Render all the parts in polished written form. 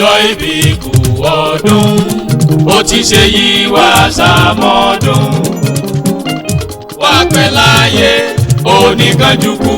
Ọlọ́jọ́ ìbí kú ọdún, ó ti ṣe yí wá sàmọ́dún. Wá pẹ́ láyé, oníkanjúkú,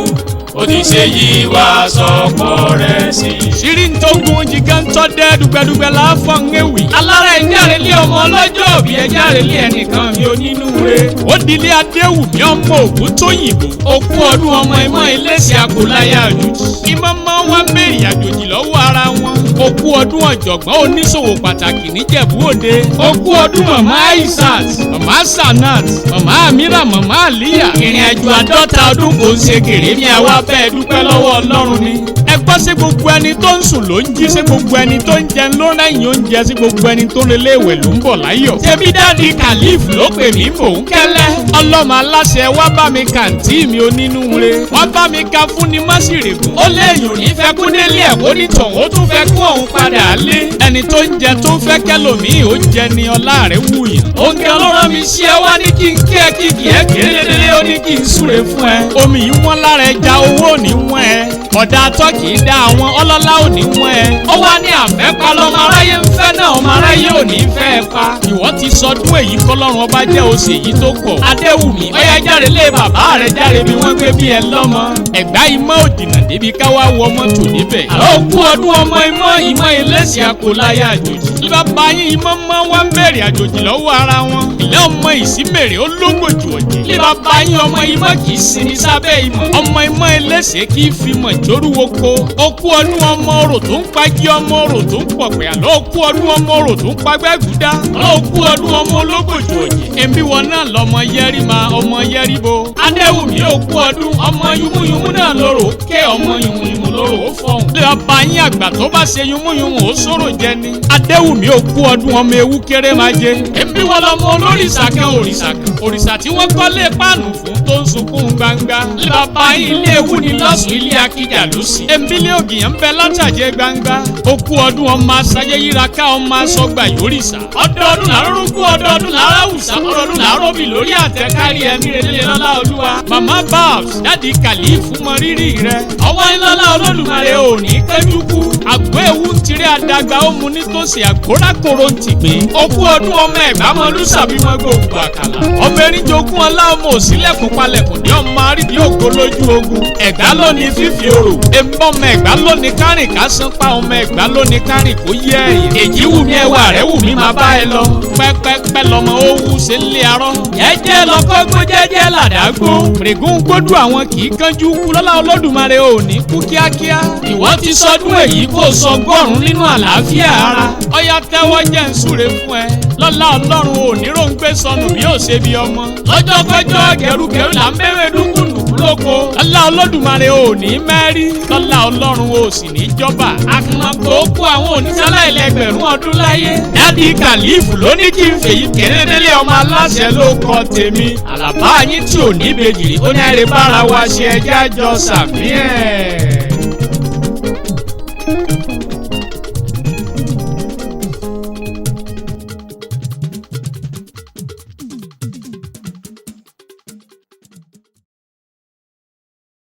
ó ti ṣe yí wá sọ́pọ̀ rẹ̀ sí. Ṣírí ń tógun jìgá ń tọ́ dẹ́ dùgbẹ́dùgbẹ́ láàfọ̀ ń ewì. Alára ẹ̀járe lé ọmọ ọlọ́jọ́ òbí ẹ̀járe lé ẹnìkan mi onínúure. Ó dilé Adéwùmí ọmọ ògún tó yìnbó. Okú ọdún ọmọ ìmọ̀ iléeṣẹ́ àkóláyà àjòjì. Ìmọ̀ máa ń wá béèrè àjòjì lọ́wọ́ ara wọn. Okú ọdún ọ̀jọ̀gbọ́n oníṣòwò pàtàkì níjẹ̀bú òde. Okú ọdún màmá Aishat, màmá Sanat, màmá Amira, màmá Aliya. Ìrìn àjò 50 ọdún kò ń ṣe kéré ní àwa bẹ́ẹ̀ dúpẹ́ lọ́wọ́ Ọlọ́run ni. Ẹ gbọ́, sí gbogbo ẹni tó ń sùn ló ń jí, sí gbogbo ẹni tó ń jẹun ló rẹ́yìn oúnjẹ, sí gbogbo ẹni tó relé ìwẹ̀ ló ń bọ̀ láyọ̀. Ṣebí Daddy Khalif ló pè mí, mò ń kẹ́lẹ́. Ọlọ́mọ aláṣẹ wá bá mi kàǹtí mi onínúure. Wá bá mi ka fún ni má sì règùn. Ó léèyàn ò ní fẹ́ kú délé ẹ̀ kó ní tọ̀hún ó tún fẹ́ kú òun padà lé. Ẹni tó ń jẹ tó ń fẹ́ kẹ́lòmíì ó jẹ ni ọlá rẹ̀ wùyàn. Oúnjẹ ọlọ́run mi ṣe ẹ wá ní kí n kí ẹ kí kì ẹ kéré délé, ó ní kí n súre fún ẹ. Omi yìí wọ́n lára ẹja, owó ò ní wọ́n ẹ. Ọ̀dà tọ́kì dá àwọn ọlọ́lá ò ní wọ́n ẹ. Ó wá ní àfẹ́pa lọ́mọ aráyé ń fẹ́ náà, ọmọ aráyé ò ní fẹ́ ẹ pa. Ìwọ ti sọdún èyí kọ́lọ́run ọba jẹ́ oṣù èyí tó pọ̀. Adéwùmí ọyá járe lé bàbá rẹ̀ járe bí wọ́n gbé bí ẹ lọ́mọ. Ẹ̀gbá imọ́ òdìnà débi káwá wọ mọ́tò níbẹ̀. Àlọ́ òkú ọdún ọmọ imọ́ ìmọ̀ iléeṣẹ́ àkóláyà àjòjì. Bàbá yín imọ́ mọ́ wá ń bèrè àjòjì lọ́wọ́ ara wọn. Ilé ọmọ ìsímèrè ó lógbòjò ọ̀jẹ̀. Ilé bàbá yín ọmọ imọ́ kì í sinmi sábẹ́ ìmọ̀. Ọmọ imọ́ iléeṣẹ́ kì í fi mọ̀ jóruwo ko. Okú ọdún ọmọ orò tó ń pagi, ọmọ orò tó ń pọ̀pẹ̀. Àlọ́ okú ọdún ọmọ orò tó ń pagbẹ́gùdá. Àlọ́ okú ọdún ọmọ ológbòjò ọ̀jẹ̀. Èmi wọn náà lọmọ yẹrí ma ọmọ yẹrí bo. Adéwùmí okú ọdún ọmọ yúmúyúmú náà lóró ké, ọmọ yúmúyúmú lóró ó fọhùn. Ilé bàbá yín àgbà tó bá ṣe yúmúyúmú ó sọ̀rọ̀ jẹ ni. Adéwùmí okú ọdún ọmọ ewu kéré máa jẹ. Èmi wọn lọmọ olórìṣà kan, òrìṣà kan, òrìṣà tí wọ́n kọ́lé páànù fún tó ń sunkún gbangba. Ilé bàbá yín ilé ewu ni lọ́sùn, ilé akíjà ló sì. Èmi ògìyàn ń bẹ látàjẹ gbangba. Okú ọdún ọmọ aṣayé yíra ká, ọmọ aṣọgbà yórìṣà. Ọdọọdún làárọ̀rúkú, ọdọọdún làárọ̀wùsà, ọdọọdún làárọ̀bì lórí àtẹ̀kárí ẹ̀mí relé lọ́lá olúwa. Màmá Babs, Daddy Khalif mọ rírì rẹ. Ọwọ́ ńlọ́lá Olódùmarè ò ní kánjú kú. Àgbo ewu ń tirẹ̀ àdàgbà ó mu nítòsí àgbórákòrò ń tìgbín. Okú ọdún ọmọ ẹ̀gbá mọ lùsàbímọ gbòǹgbò àkàlà. Ọmọ erinjogún ọlá, ọmọ òsínlẹ̀kùn palẹ̀kùn ní ọmọ àrídìí ògo lójú ogun. Ẹ̀gbá lónìí fífi orò. Èmi ọmọ ẹ̀gbá lónìí kárìn ká sán pa, ọmọ ẹ̀gbá lónìí kárìn kó yẹ ẹ̀yìn. Èjì wù mí, ẹwà rẹ̀ wù mí, máa bá ẹ lọ. Pẹ́pẹ́pẹ́ lọmọ owó ṣe ń lé arọ́. Jẹ́jẹ́ lọkọ́ gbó, jẹ́jẹ́ làdágbó. Règún gbódú àwọn kì í kánjú kú, lọ́lá Olódùmarè ò ní kú kíákíá. Ìwọ ti sọdún èyí kò sọ 100 nínú àlàáfíà ara. Ọyá tẹ́wọ́ jẹ́ ń súre fún ẹ. Lọ́lá Ọlọ́run ò ní róńgbé sọnù bí ó ṣe bí ọmọ. Lọ́jọ́kọ́jọ́ gẹrugẹru là ń bẹ̀rẹ̀ dúkùndùkú lóko. Lọ́lá Olódùmarè ò ní mẹ́rí. Lọ́lá Ọlọ́run ò sì ní jọba. Àkànmọ́ kó àwọn oníṣẹ́lá ẹlẹgbẹ̀rún ọdún láyé. Daddy Khalif ló ní kí n fèyí kéré-délé ọmọ aláṣẹ ló kọ tèmi. Àlàbá yín tí ò ní ìbejì ó ní àìrè bára wa ṣe ẹjá jọ sàmí ẹ̀.